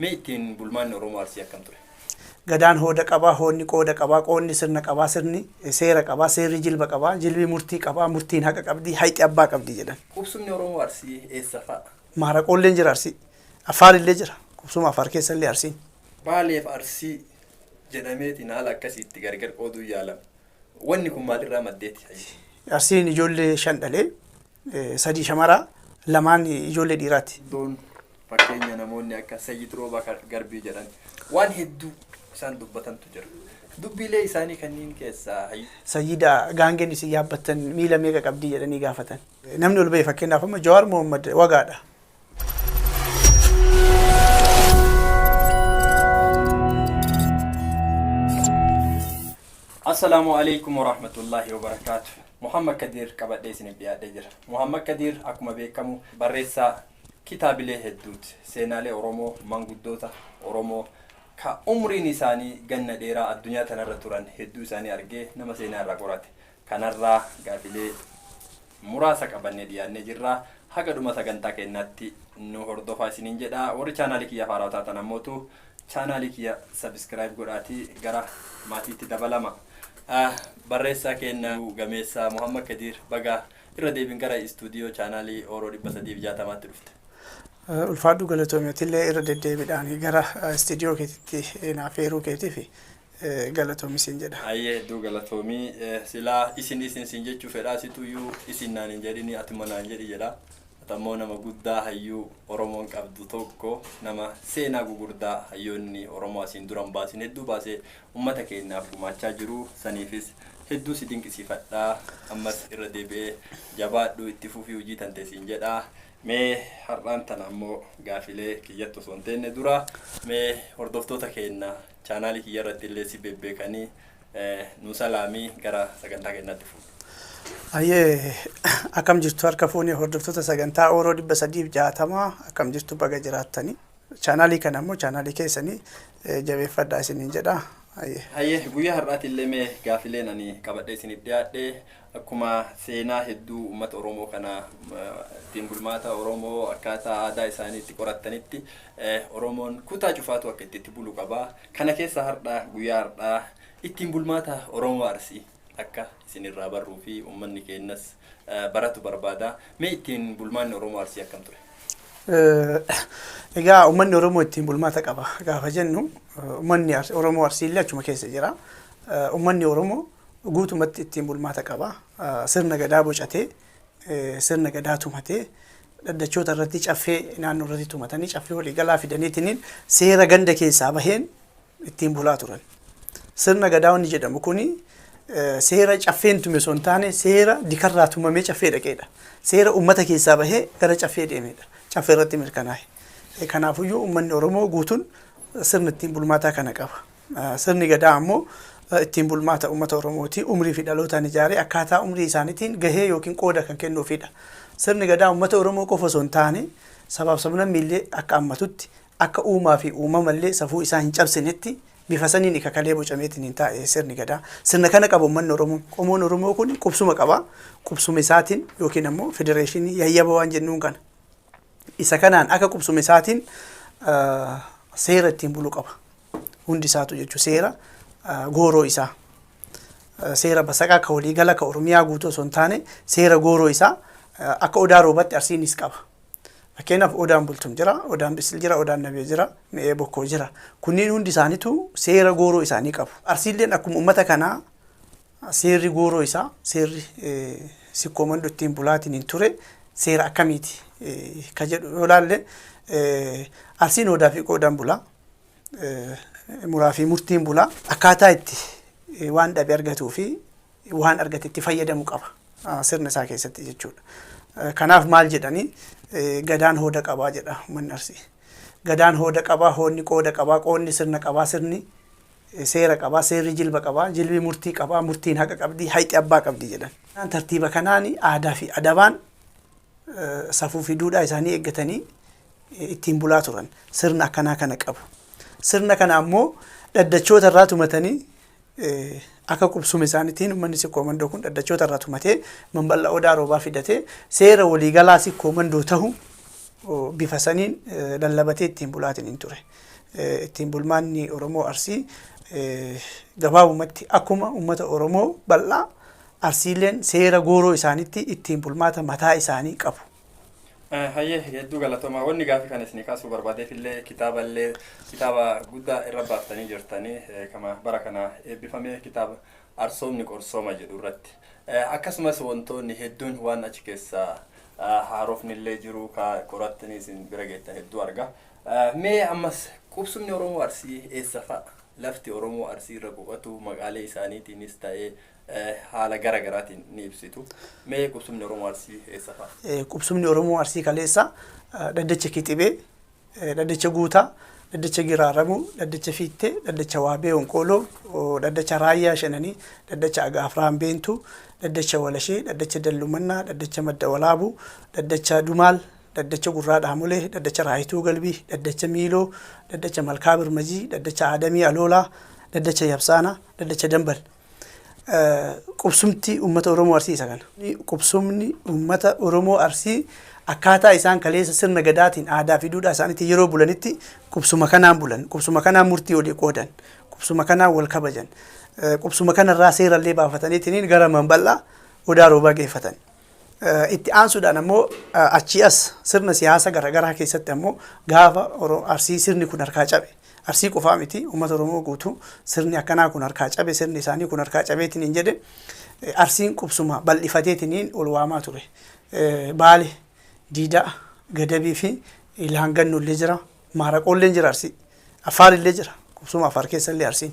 Mee ittiin bulmaanni Oromoo Arsii akkam ture? Gadaan hooda qabaa, hoodni qooda qabaa, qoodni sirna qabaa, sirni seera qabaa, seerri jilba qabaa, jilbi murtii qabaa, murtiin haqa qabdi, hayxi abbaa qabdi jedhan. Qubsumni Oromoo Arsii eessa fa'a? Maaraqoolleen jira Arsii. Afaarillee jira. Qubsuma Afaar keessallee Arsiin. Baaleef Arsii jedhameetiin haala akkasiitti gargar qooduu yaalama. Wanni kun maalirraa maddeeti? Arsiin ijoollee 5 dhalee, 3 shamaraa, 2 ijoollee dhiiraati. Iddoon fakkeenya namoonni akka Sayyid Roobaa Garbii jedhan waan hedduu isaan dubbatantu jira. Dubbiilee isaanii kanneen keessaa hayyu. Sayyida gaangeen isin yaabbattan miila meeqa qabdii jedhanii gaafatan. Namni ol ba'e fakkeenyaaf amma Jawaar Mohammad wagaadha. Assalaamu alaikum warahmatullaahi wabarakaatu. Muhammad Kadiir qabadhee isiniif dhiyaadhee jira. Muhammad Kadiir akkuma beekamu barreessaa kitaabilee hedduuti. Seenaalee Oromoo, manguddoota Oromoo ka umriin isaanii ganna dheeraa addunyaa tanarra turan hedduu isaanii argee nama seenaa irraa qorate. Kanarraa gaafilee muraasa qabannee dhiyaannee jirra. Haga dhuma sagantaa keenyaatti nu hordofaa isiniin jedha. Warri chaanaalii kiyyaaf haarawaa taatan ammootu chaanaalii kiyya subscribe godhaatii gara maatiitti dabalama. Barreessaa keenya gameessaa Muhammad Kadiir, baga irra deebiin gara istuudiyoo chaanaalii Ooroo 360tti dhufte. Ulfaadhu, galatoomi. Atillee irra deddeebiidhaan gara istuudiyoo keetitti naaf eeruu keetiif galatoomi siin jedha. Ayyee, hedduu galatoomii. Silaa isin isin siin jechuu fedhaa, situyyuu isin naan hin jedhini, atuma naan jedhi jedha. Atammoo nama guddaa hayyuu Oromoon qabdu tokko, nama seenaa gugurdaa hayyoonni Oromoo asiin duran baasin hedduu baasee uummata keenyaaf gumaachaa jiru. Saniifis hedduu si dinqisiifadha. Ammas irra deebi'ee jabaadhu, itti fufii hojii tante siin jedha. Mee har'aan tana ammoo gaafilee kiyyatti osoo hin teenne dura, mee hordoftoota keenya chaanaalii kiyya irratti illee si bebbeekanii nu salaamii gara sagantaa keenyaatti fuudhu. Ayyee, akkam jirtu harka fuunee hordoftoota sagantaa Ooroo 360? Akkam jirtu? Baga jiraattanii. Chaanaalii kana immoo chaanaalii keessanii jabeeffadhaa isiniin jedha. Ayyee. Hayyee, guyyaa har'aati illee mee gaafileen ani qabadhee isiniif dhiyaadhe, akkuma seenaa hedduu uummata Oromoo kana ittiin bulmaata Oromoo akkaataa aadaa isaanii itti qorattanitti, Oromoon kutaa cufaatu akka itti bulu qaba. Kana keessa har'aa guyyaa har'aa ittiin bulmaata Oromoo Arsii akka isinirraa barruu fi uummanni keenyas baratu barbaada. Mee ittiin bulmaanni Oromoo Arsii akkam ture? Egaa uummanni Oromoo ittiin bulmaata qaba gaafa jennu, uummanni Oromoo Arsiillee achuma keessa jira. Uummanni Oromoo guutumatti ittiin bulmaata qaba. Sirna gadaa bocatee, sirna gadaa tumatee, dhaddachoota irratti caffee naannoo irratti tumatanii, caffee waliigalaa fidaniitiin seera ganda keessaa baheen ittiin bulaa turan. Sirna gadaa wanni jedhamu kuni seera caffeen tume osoo hin taane, seera dikarraa tumamee caffee dhaqeedha. Seera uummata keessaa bahee gara caffee deemedha. Caffee irratti mirkanaa'e. Kanaafuyyuu uummanni Oromoo guutuun sirna ittiin bulmaataa kana qaba. Sirni gadaa ammoo ittiin bulmaata uummata Oromooti. Umrii fi dhalootaan ijaaree akkaataa umrii isaaniitiin gahee yookiin qooda kan kennuufidha. Sirni gadaa uummata Oromoo qofa osoo hin taane, sabaaf sablammiillee akka hammatutti, akka uumaa fi uumamallee safuu isaa hin cabsinetti bifa saniin ikakalee bocameetiin hin taa'e sirni gadaa. Sirna kana qaba uummanni Oromoo. Qomoon Oromoo kun qubsuma qaba. Qubsuma isaatiin yookiin ammoo federeeshinii yayyaba waan jennuun kana. Isa kanaan akka qubsuma isaatiin seera ittiin bulu qaba. Hundi isaatu jechuun seera gooroo isaa. Seera basaqaa ka waliigala ka Oromiyaa guutuu osoo hin taane, seera gooroo isaa akka Odaa Roobatti Arsiinis qaba. Fakkeenyaaf Odaan Bultum jira, Odaan Bisil jira, Odaan Nabee jira, Mi'ee Bokkoo jira. Kunniin hundi isaaniitu seera gooroo isaanii qabu. Arsiilleen akkuma uummata kanaa seerri gooroo isaa, seerri Sikkoo Mandoo ittiin bulaatiin hin ture seera akkamiiti ka jedhu yoo ilaalle, Arsiin odaa fi qoodaan bulaa. Muraa fi murtiin bulaa. Akkaataa itti waan dhabe argatuu fi waan argate itti fayyadamu qaba sirna isaa keessatti jechuudha. Kanaaf maal jedhanii, gadaan hooda qabaa jedha uummanni Arsii. Gadaan hooda qabaa, hoodni qooda qabaa, qoodni sirna qabaa, sirni seera qabaa, seerri jilba qabaa, jilbi murtii qabaa, murtiin haqa qabdi, hayxi abbaa qabdi jedhan. Tartiiba kanaan aadaa fi adabaan safuu fi duudhaa isaanii eeggatanii ittiin bulaa turan. Sirna akkanaa kana qabu. Sirna kana ammoo dhaddachoota irraa tumatanii, akka qubsuma isaaniitiin uummanni Sikkoo Mandoo kun dhaddachoota irraa tumatee manbal'a Odaa Roobaa fidatee seera waliigalaa Sikkoo Mandoo tahu bifa saniin lallabatee ittiin bulaatiin hin ture. Ittiin bulmaanni Oromoo Arsii gabaabumatti akkuma uummata Oromoo bal'aa Arsiileen seera gooroo isaaniitti ittiin bulmaata mataa isaanii qabu. Hayyee, hedduu galatoomaa. Wanni gaafii kana isinii kaasuu barbaadeef illee kitaaballee kitaaba guddaa irra baaftanii jirtanii, kama bara kana eebbifame, kitaaba Arsoomni Qorsooma jedhu irratti. Akkasumas wantoonni hedduun waan achi keessaa haarofni illee jiru ka qorattanii isin bira geettan hedduu arga. Mee ammas qubsumni Oromoo Arsii eessa fa'a? Lafti Oromoo Arsii irra qubatu maqaalee isaaniitiinis ta'ee haala gara garaatiin ni ibsitu. Mee qubsumni Oromoo Arsii eessa fa'a? Qubsumni Oromoo Arsii kaleessa Dhaddacha Kixibee, Dhaddacha Guutaa, Dhaddacha Giraaramuu, Dhaddacha Fiittee, Dhaddacha Waabee Honqooloo, Dhaddacha Raayyaa Shananii, Dhaddacha Agaafraan Beentuu, Dhaddacha Walashee, Dhaddacha Dallumannaa, Dhaddacha Madda Walaabuu, Dhaddacha Dumaal, Dhaddacha Gurraa Dhaamolee, Dhaddacha Raayituu Galbii, Dhaddacha Miiloo, Dhaddacha Malkaa Birmajii, Dhaddacha Adamii Aloolaa, Dhaddacha Yabsaanaa, Dhaddacha Dambal. Qubsumti uummata Oromoo Arsii isa kana. Qubsumni uummata Oromoo Arsii akkaataa isaan kaleessa sirna gadaatiin aadaa fi duudhaa isaaniitiin yeroo bulanitti qubsuma kanaan bulan, qubsuma kanaan murtii olii qoodan, qubsuma kanaan wal kabajan, qubsuma kanarraa seerallee baafataniitiin gara manbal'aa Odaa Roobaa geeffatan. Itti aansuudhaan ammoo achii as sirna siyaasa garaagaraa keessatti ammoo gaafa Arsii sirni kun harkaa cabe. Arsii qofaa miti, uummata Oromoo guutuu sirni akkanaa kun harkaa cabe, sirni isaanii kun harkaa cabeetiin hin jedhe, Arsiin qubsuma bal'ifateetiin ol waamaa ture. Baale, Diidaa, Gadabii fi Laangannoo illee jira. Maaraqoollee jira Arsii. Affaar illee jira. Qubsuma Affaar keessa illee Arsiin.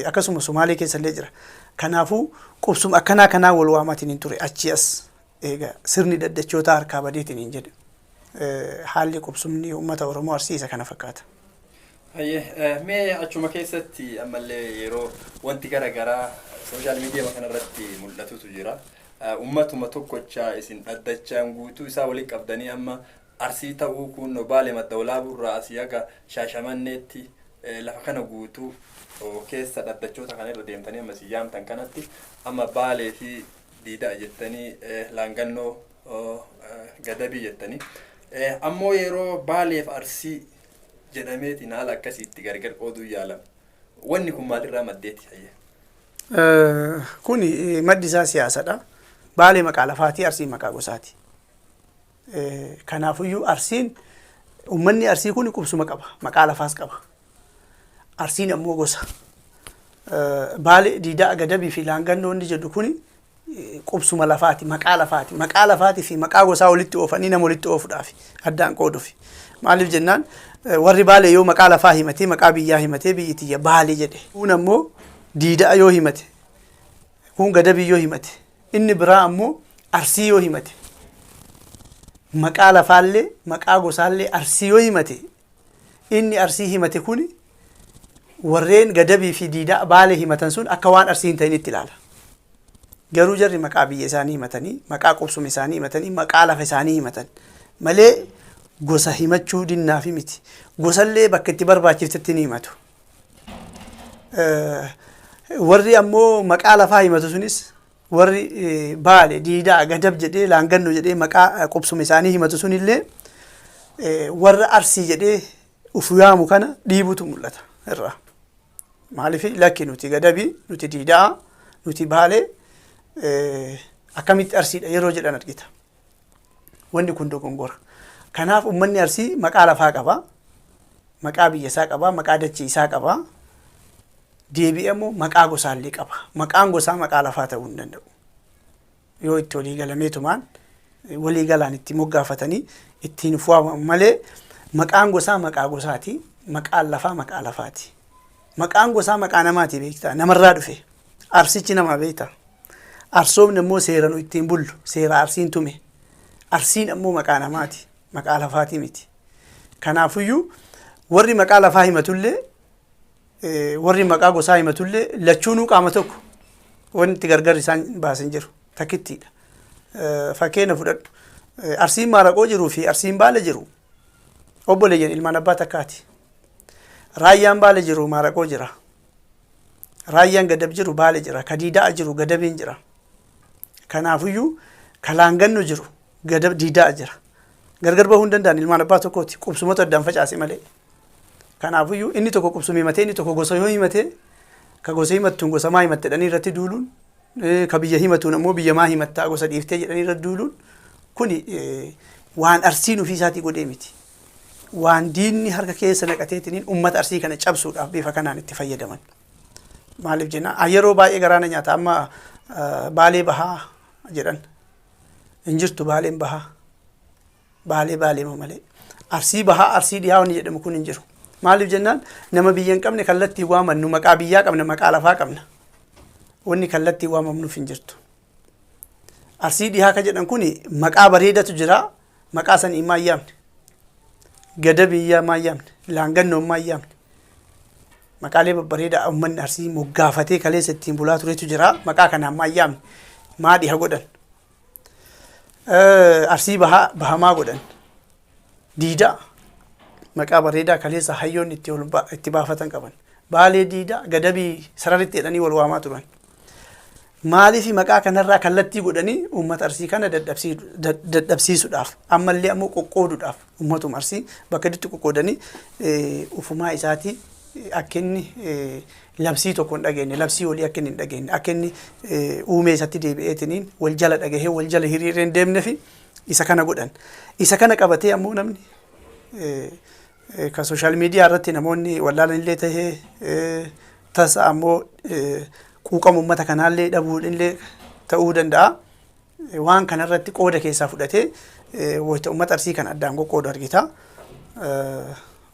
Akkasuma Sumaalee keessa illee jira. Kanaafuu qubsuma akkanaa kanaa wal waamaatiin hin ture achii as eega sirni dhaddachootaa harkaa badeetiin hin jedhe. Haalli qubsumni uummata Oromoo Arsii isa kana fakkaata. Hayyee, mee achuma keessatti ammallee yeroo wanti gara garaa social media kanarratti mul'atutu jira. Uummatuma tokkocha isin dhaddachaan guutuu isaa walitti qabdanii amma Arsii ta'uu kun Baale Madda Walaabuurraa asii haga Shaashamanneetti lafa kana guutuu keessa dhaddachoota kana irra deemtanii amma isin yaamtan kanatti amma Baalee fi Diidaa jettanii, Laangannoo, Gadabii jettanii, ammoo yeroo Baaleef Arsii jedhameetiin haala akkasiitti gargar qooduu yaalama. Wanni kun maalirraa maddeeti? Hayyee. Kuni maddi isaa siyaasadha. Baalee maqaa lafaati, Arsiin maqaa gosaati. Kanaafuyyuu Arsiin, uummanni Arsii kun qubsuma qaba, maqaa lafaas qaba. Arsiin ammoo gosa. Baale, Diidaa, Gadabii fi Laangannoo inni jedhu kuni qubsuma lafaati, maqaa lafaati. Maqaa lafaatii fi maqaa gosaa walitti oofanii nama walitti oofuudhaaf addaan qooduuf. Maaliif jennaan, warri Baalee yoo maqaa lafaa himatee, maqaa biyyaa himatee, biyyi tiyya Baale jedhe. Kun ammoo Diidaa yoo himate, kun Gadabii yoo himate, inni biraa ammoo Arsii yoo himate, maqaa lafaallee maqaa gosaallee Arsii yoo himate, inni Arsii himate kuni warreen Gadabii fi Diidaa Baalee himatan sun akka waan Arsii hin ta'initti ilaala. Garuu jarri maqaa biyya isaanii himatanii, maqaa qubsuma isaanii himatanii, maqaa lafa isaanii himatan malee gosa himachuu dinnaafi miti. Gosallee bakka itti barbaachiftetti ni himatu. Warri ammoo maqaa lafaa himatu sunis, warri Baale, Diidaa, Gadab jedhee, Laangannoo jedhee maqaa qubsuma isaanii himatu sunillee warra Arsii jedhee uf yaamu kana dhiibutu mul'ata irraa. Maaliif, lakki, nuti Gadabii, nuti Diidaa, nuti Baalee, akkamitti Arsiidha yeroo jedhan argita. Wanni kun dogongora. Kanaaf uummanni Arsii maqaa lafaa qaba, maqaa biyya isaa qaba, maqaa dachee isaa qaba. Deebi'ee immoo maqaa gosaallee qaba. Maqaan gosaa maqaa lafaa ta'uu hin danda'u. Yoo itti walii galameetumaan walii galaan itti moggaafatanii ittiin waamamu malee, maqaan gosaa maqaa gosaati. Maqaan lafaa maqaa lafaati. Maqaan gosaa maqaa namaati, beektaa, namarraa dhufe. Arsichi namaa, beektaa. Arsoomni ammoo seera nu ittiin bullu, seera Arsiin tume. Arsiin ammoo maqaa namaati, maqaa lafaati miti. Kanaafuyyuu warri maqaa lafaa himatullee, warri maqaa gosaa himatullee, lachuunuu qaama tokko, wanti gargar isaan baasan jiru takkittiidha. Fakkeenya fudhadhu. Arsiin Maaraqoo jiruu fi Arsiin Baale jiru obboleeyyan ilmaan abbaa takkaati. Raayyaan Baale jiru Maaraqoo jira. Raayyaan Gadab jiru Baale jira. Ka Diidaa jiru Gadabiin jira. Kanaafuyyuu ka Laanganno jiru Gadab Diidaa jira. Gargar bahuu hin danda'an, ilmaan abbaa tokkooti. Qubsumatu addaan facaase malee. Kanaafiyyuu inni tokko qubsuma himatee inni tokko gosa yoo himatee, ka gosa himattuun gosa maa himatte jedhanii irratti duuluun, ka biyya himatuun ammoo biyya maa himattaa gosa dhiiftee jedhanii irratti duuluun kuni waan Arsiin ofii isaatii godhee miti. Waan diinni harka keessa naqateetiniin uummata Arsii kana cabsuudhaaf bifa kanaan itti fayyadaman. Maaliif jennaan, yeroo baay'ee garaana nyaata. Amma Baalee Bahaa jedhan, hin jirtu Baaleen Bahaa. Baalee Baaleema malee. Arsii Bahaa, Arsii Dhihaa wanni jedhamu kun hin jiru. Maaliif jennaan, nama biyya hin qabne kallattii waamannu maqaa biyyaa qabna, maqaa lafaa qabna. Wanni kallattii waamamnuuf hin jirtu. Arsii Dhihaa ka jedhan kun maqaa bareedatu jira. Maqaa sanii maa yaamne. Gada biyyaa maa yaamne. Laangannoon maa yaamne. Maqaalee babbareedaa uummanni Arsii moggaafatee kaleessa ittiin bulaa turetu jira. Maqaa kanaan maa yaamne. Maa dhiha godhan. Arsii Bahaa bahamaa godhan. Diidaa maqaa bareedaa kaleessa hayyoonni itti ol itti baafatan qaban. Baalee Diidaa, Gadabii sararitti jedhanii wal waamaa turan. Maaliif maqaa kanarraa kallattii godhanii uummata Arsii kana dadhabsiisuudhaaf, ammallee ammoo qoqqooduudhaaf, uummatuma Arsii bakka itti qoqqoodanii ufumaa isaatii akka inni labsii tokko hin dhageenye, labsii olii akka inni hin dhageenye, akka inni uumee isatti deebi'eetiniin wal jala dhagahee wal jala hiriiree hin deemne fi isa kana godhan. Isa kana qabatee ammoo namni kan social media irratti namoonni wallaalan illee tahee, tasa ammoo quuqama uummata kanaallee dhabuun illee ta'uu danda'a. Waan kanarratti qooda keessaa fudhatee wayita uummata Arsii kan addaan qoqqoodu argita.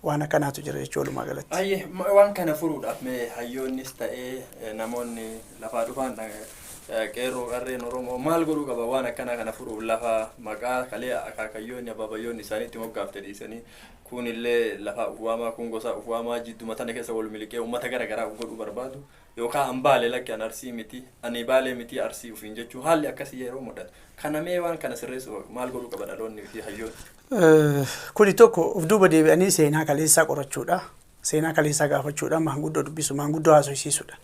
Waan akkanaatu jira jechuudha walumaa galatti. Ayyee, waan kana furuudhaaf mee hayyoonnis ta'ee namoonni lafaa dhufan, qeerroo qarreen Oromoo maal godhuu qaba waan akkanaa kana furuuf? Lafa maqaa kalee akaakayyoonni abaabayyoonni isaaniitti moggaafte dhiisanii, kun illee lafa uf waamaa, kun gosa uf waamaa, jidduma tana keessa wal miliqee uummata gara garaa uf godhuu barbaadu, yookaan an Baalee, lakki an Arsii miti, ani Baalee miti Arsii ufiin jechuu, haalli akkasii yeroo mul'atu kana mee waan kana sirreessuuf maal godhuu qaba dhaloonni fi hayyoonni? Kuni tokko of duuba deebi'anii seenaa kaleessaa qorachuudha. Seenaa kaleessaa gaafachuudha. Maanguddoo dubbisu, maanguddoo haasofsiisuudha.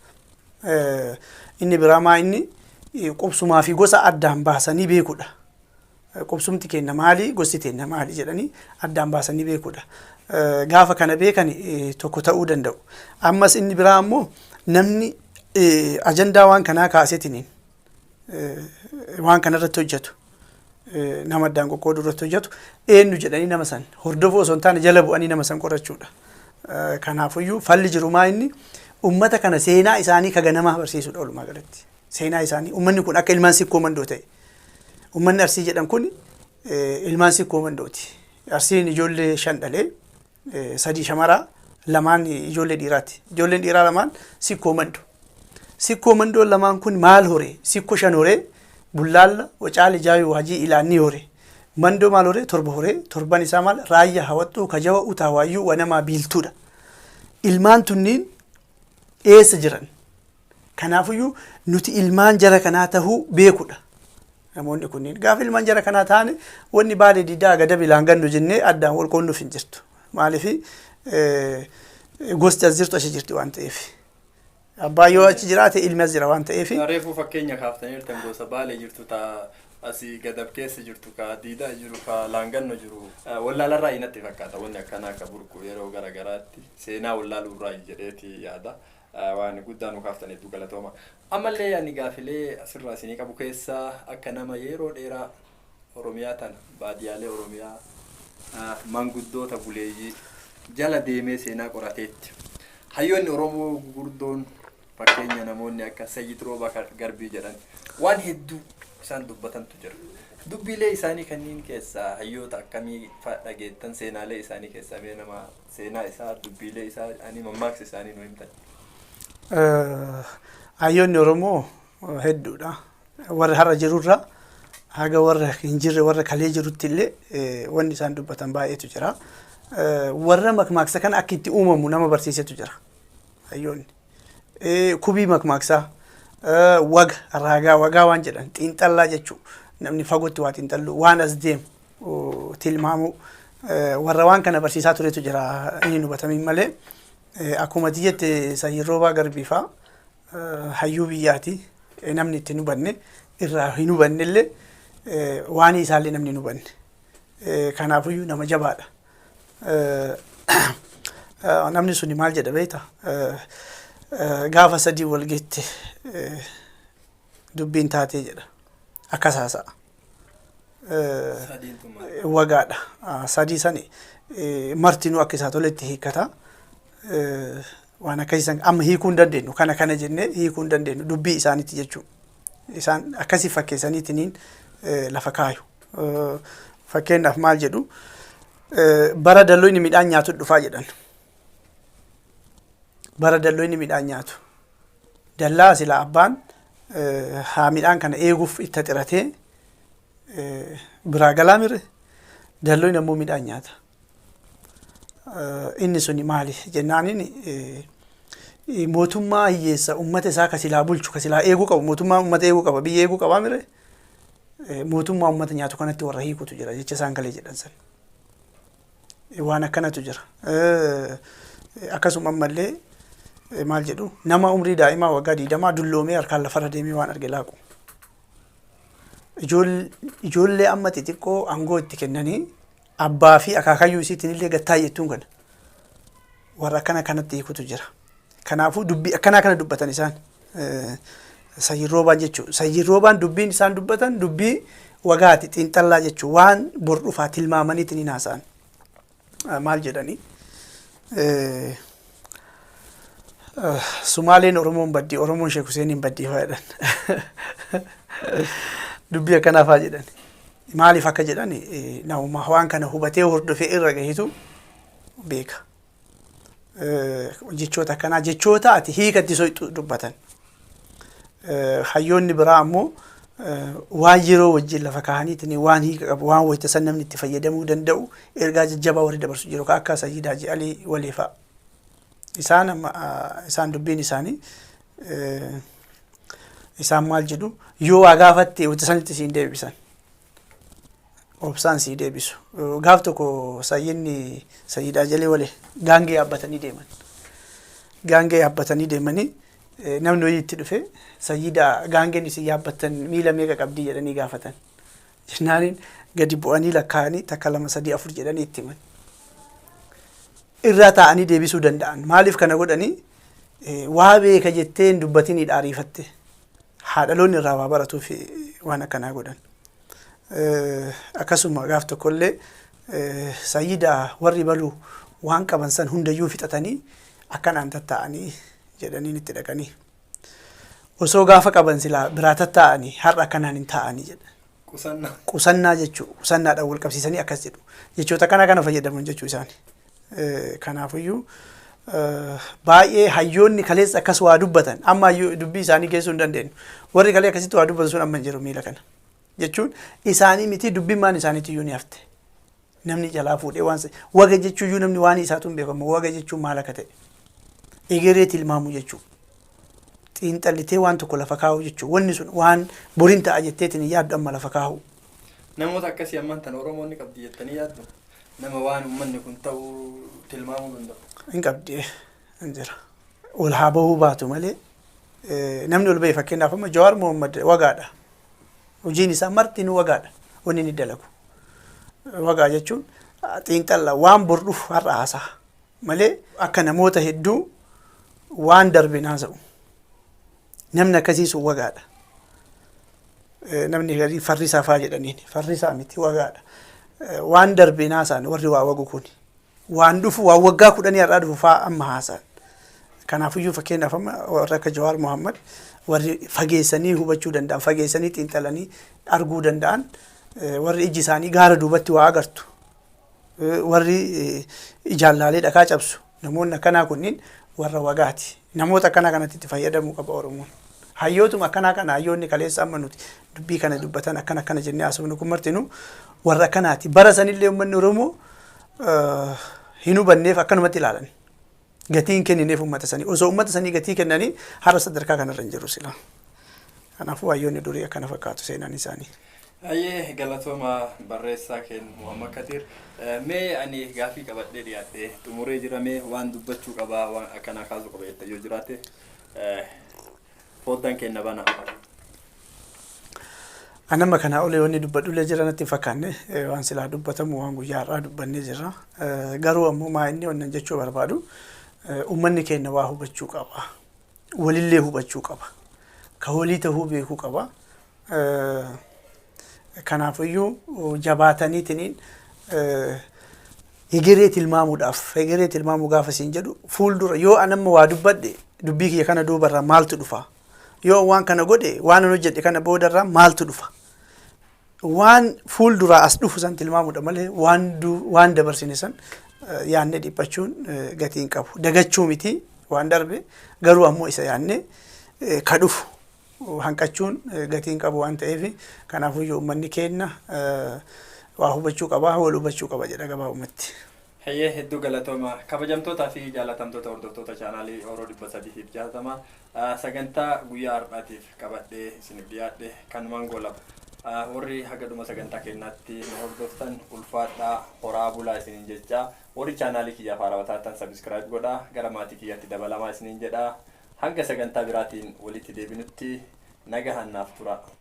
Inni biraa maa inni qubsumaa fi gosa addaan baasanii beekuudha. Qubsumti keenya maali, gosti teenya maali jedhanii addaan baasanii beekuudha. Gaafa kana beekan tokko ta'uu danda'u. Ammas inni biraa ammoo namni ajandaa waan kanaa kaaseetiniin waan kanarratti hojjetu, nama addaan qoqqooduu irratti hojjetu eenyu jedhanii nama san hordofuu osoo hin taane jala bu'anii nama san qorachuudha. Kanaafuyyuu falli jiru maa inni uummata kana seenaa isaanii ka ganamaa barsiisuudha walumaa galatti. Seenaa isaanii, uummanni kun akka ilmaan Sikkoo Mandoo ta'e. Uummanni Arsii jedhan kun ilmaan Sikkoo Mandooti. Arsiin ijoollee shan dhalee, sadii shamaraa, lamaan ijoollee dhiiraati. Ijoolleen dhiiraa lamaan Sikkoo Mandoo. Sikkoo Mandoo lamaan kun maal hore? Sikkoo shan hore, Bullaalla, Wacaale, Jaayuu, Waajii, Ilaannii hore. Mandoo maal hore? Torba hore. Torban isaa maal? Raayyaa, Hawaxxuu, Kajawa, Utaa, Waayyuu, Wanamaa, Biiltuudha. Ilmaan tunniin eessa jiran? Kanaafuyyuu nuti ilmaan jara kanaa tahuu beekudha. Namoonni kunniin gaafa ilmaan jara kanaa ta'an, wanni Baalee Diidaa, Gadabi, Laangannu jennee addaan wal qoonnuuf hin jirtu. Maaliif? Gosti as jirtu achi jirti waan ta'eef. Abbaan yoo achi jiraate ilmi as jira waan ta'eef. Reefuu fakkeenya kaaftaniirtan, gosa Baalee jirtu, ta asii Gadab keessa jirtu, ka Diidaa jiru, ka Laanganno jiru. Wallaalarraa natti fakkaata wanni akkanaa akka burqu yeroo gara garaatti seenaa wallaaluurraa jedheeti yaada. Waan guddaa nu kaaftan, hedduu galatooma. Ammallee ani gaafilee asirraa isinii qabu keessaa, akka nama yeroo dheeraa Oromiyaa tana, baadiyyaalee Oromiyaa, manguddoota buleeyyii jala deemee seenaa qorateetti. Hayyoonni Oromoo gurguddoon, fakkeenya namoonni akka Sayyid Roobaa Garbii jedhan, waan hedduu isaan dubbatantu jira. Dubbiilee isaanii kanneen keessaa hayyoota akkamii fa'a dhageettan? Seenaalee isaanii keessaa mee nama seenaa isaa, dubbiilee isaa, ani mammaaksa isaanii nu himtan? Hayyoonni Oromoo hedduudha. Warra har'a jirurra haga warra hin jirre, warra kalee jirutti illee wanni isaan dubbatan baay'eetu jira. Warra makmaaksa kana akka itti uumamu nama barsiisetu jira. Hayyoonni. Kubii makmaaksaa, waga raagaa, wagaa waan jedhan xiinxallaa jechuu, namni fagootti waa xiinxalluu, waan as deemu tilmaamuu, warra waan kana barsiisaa turetu jira inni hubatamin malee. Akkuma ati jette, Sayyid Roobaa Garbii fa'aa hayyuu biyyaati. Namni itti hin hubanne, irraa hin hubanne illee, waan isaallee namni hin hubanne. Kanaafuyyuu nama jabaadha. Namni suni maal jedha beekta? Gaafa sadii wal geette dubbiin taatee jedha. Akkas haasa'a. Sadiin tun maal? Wagaadha. Sadii sani martinuu akka isaa toletti hiikkata. Waan akkasii san amma hiikuu hin dandeenyu. Kana kana jennee hiikuu hin dandeenyu. Dubbii isaaniiti jechuudha. Isaan akkasii fakkeessaniitiniin lafa kaayu. Fakkeenyaaf maal jedhu, bara dalloyni midhaan nyaatu dhufaa jedhan. Bara dalloyni midhaan nyaatu. Dallaa silaa abbaan haa midhaan kana eeguuf itti xiratee biraa galaa mire, dalloyni ammoo midhaan nyaata. Inni suni maali jennaaniin, mootummaa hiyyeessa uummata isaa ka silaa bulchu, ka silaa eeguu qabu, mootummaa uummata eeguu qaba, biyya eeguu qabaa mire, mootummaa uummata nyaatu kanatti warra hiikutu jira jecha isaan kalee jedhan san. Waan akkanatu jira. Akkasuma ammallee maal jedhu, nama umrii daa'imaa waggaa 20 dulloomee harkaan lafarra deemee waan arge laaqu. Ijoollee amma xixiqqoo aangoo itti kennanii abbaa fi akaakayyuu isiitiin illee gattaa jettuun kana. Warra akkana kanatti hiikutu jira. Kanaafuu dubbii akkanaa kana dubbatan isaan. Sayyiid Roobaan jechuudha. Sayyiid Roobaan dubbiin isaan dubbatan dubbii wagaati, xiinxallaa jechuudha. Waan bor dhufaa tilmaamaniitiin hin haasa'an. Maal jedhanii? Sumaaleen Oromoon baddii, Oromoon Sheek Huseeniin baddii fa'aa jedhan. Dubbii akkanaa fa'aa jedhan. Maaliif akka jedhan namuma waan kana hubatee hordofee irra gahetu beeka. Jechoota akkanaa, jechoota ati hiikatti soyxu dubbatan. Hayyoonni biraa ammoo waan yeroo wajjin lafa kaa'aniitiin waan hiika qabu, waan wayita san namni itti fayyadamuu danda'u, ergaa jajjabaa warri dabarsu jiru akka Sayyid Haji Alii Walee fa'a. Isaan amma isaan dubbiin isaanii, isaan maal jedhu, yoo waa gaafatte wayita sanitti siin deebisan. Obsaan sii deebisu. Gaaf tokko sayyidni Sayyid Haji Alii Walee gaangee yaabbatanii deeman. Gaangee yaabbatanii deemanii namni wayii itti dhufe, "Sayyida, gaangeen isin yaabbattan miila meeqa qabdii?" jedhanii gaafatan. Jennaaniin gadi bu'anii lakkaa'anii, takka, lama, sadii, afur jedhanii itti himan. Irraa taa'anii deebisuu danda'an. Maaliif kana godhanii? Waa beeka jettee hin dubbatinidha ariifatte. Haadhaloonni irraa waa baratuuf waan akkanaa godhan. Akkasuma gaaf tokkollee, "Sayyida, warri baluu waan qaban san hundayyuu fixatanii akkanaan tatta'anii" jedhaniin itti dhaqanii. "Osoo gaafa qaban silaa biraa tatta'anii har'a akkanaan hin taa'anii" jedha. Qusannaa. Qusannaa jechuu, qusannaadhaan wal qabsiisanii akkas jedhu. Jechoota kana kana fayyadaman jechuu isaani. Kanaafiyyuu baay'ee hayyoonni kaleessa akkas waa dubbatan amma dubbii isaanii geessuu hin dandeenyu. Warri kalee akkasitti waa dubbatan sun amma hin jiru miila kana. Jechuun isaanii miti, dubbimmaan isaaniitti iyyuu ni hafte. Namni jalaa fuudhee waan waga jechuuyyuu namni waan isaatu hin beekamu, waga jechuun maal akka ta'e. Egeree tilmaamuu jechuu. Xiinxallitee waan tokko lafa kaa'uu jechuu. Wanni sun waan boriin ta'a jetteetiin hin yaaddu amma lafa kaa'uu. Namoota akkasii ammaan tana Oromoon ni qabdi jettanii yaaddu? Nama waan uummanni kun ta'uu tilmaamuu danda'u. Hin qabdi, hin jira. Ol haa bahuu baatu malee namni ol bahe, fakkeenyaaf amma Jawaar Mohammad wagaadha. Hojiin isaa martinuu wagaadha. Wanni inni dalagu. Wagaa jechuun xiinxalla, waan bor dhufu har'a haasa'a malee akka namoota hedduu waan darbe hin haasa'u. Namni akkasii sun wagaadha. Namni garii farrisaa faa jedhaniin, farrisaa miti, wagaadha. Waan darbe hin haasa'an warri waa wagu kun. Waan dhufu, waan waggaa 10 har'aa dhufu faa amma haasa'an. Kanaafiyyuu fakkeenyaaf amma warri akka Jawaar Mohammad, warri fageessanii hubachuu danda'an, fageessanii xiinxalanii arguu danda'an, warri ijji isaanii gaara duubatti waa agartu, warri ijaan laalee dhakaa cabsu, namoonni akkanaa kunniin warra wagaati. Namoota akkanaa kanatti itti fayyadamuu qaba Oromoon. Hayyootuma akkanaa kana, hayyoonni kaleessa amma nuti dubbii kana dubbatan, akkana akkana jennee haasofnu kun martinuu warra akkanaati. Bara sanillee uummanni Oromoo hin hubanneef akkanumatti ilaalan. Gatii hin kennineef uummata sanii. Osoo uummata sanii gatii kennanii har'a sadarkaa kanarra hin jiru sila. Kanaafuu hayyoonni durii akkana fakkaatu seenaan isaanii. Hayyee, galatooma barreessaa keenya Muhammad Kadir. Mee ani gaafii qabadhee dhiyaadhee xumuree jira, mee waan dubbachuu qabaa, waan akkanaa kaasuu qaba jette yoo jiraate, foddaan keenya bana. Anamma kanaa olee wanni dubbadhullee jira natti hin fakkaanne, waan silaa dubbatamu waan guyyaa har'aa dubbannee jirra. Garuu ammoo maa inni wannan jechuu barbaadu, uummanni keenya waa hubachuu qaba. Walillee hubachuu qaba. Ka walii tahuu beekuu qaba. Kanaafiyyuu jabaataniitiniin hegeree tilmaamuudhaaf, hegeree tilmaamuu gaafa siin jedhu, fuuldura yoo anamma waa dubbadhe, dubbii kiyya kana duubarraa maaltu dhufa? Yoo waan kana godhe, waan an hojjedhe kana boodarraa maaltu dhufa? Waan fuulduraa as dhufu san tilmaamuudha malee waan dabarsine san yaadnee dhiphachuun gatii hin qabu. Dagachuu miti waan darbe, garuu ammoo isa yaadnee ka dhufu hanqachuun gatii hin qabu waan ta'eef, kanaafuyyuu uummanni keenya waa hubachuu qaba, wal hubachuu qaba jedha gabaabumatti. Hayyee, hedduu galatooma. Kabajamtootaa fi jaalatamtoota hordoftoota chaanaalii Oroo 360, sagantaa guyyaa har'aatiif qabadhee isiniif dhiyaadhe kanumaan goolaba. Warri haga dhuma sagantaa keenyaatti nu hordoftan ulfaadhaa, horaa bulaa isiniin jecha, warri chaanaalii kiyyaaf haarawaa taatan subscribe godhaa, gara maatii kiyyaatti dabalamaa isiniin jedha. Hanga sagantaa biraatiin walitti deebinutti nagahan naaf tura.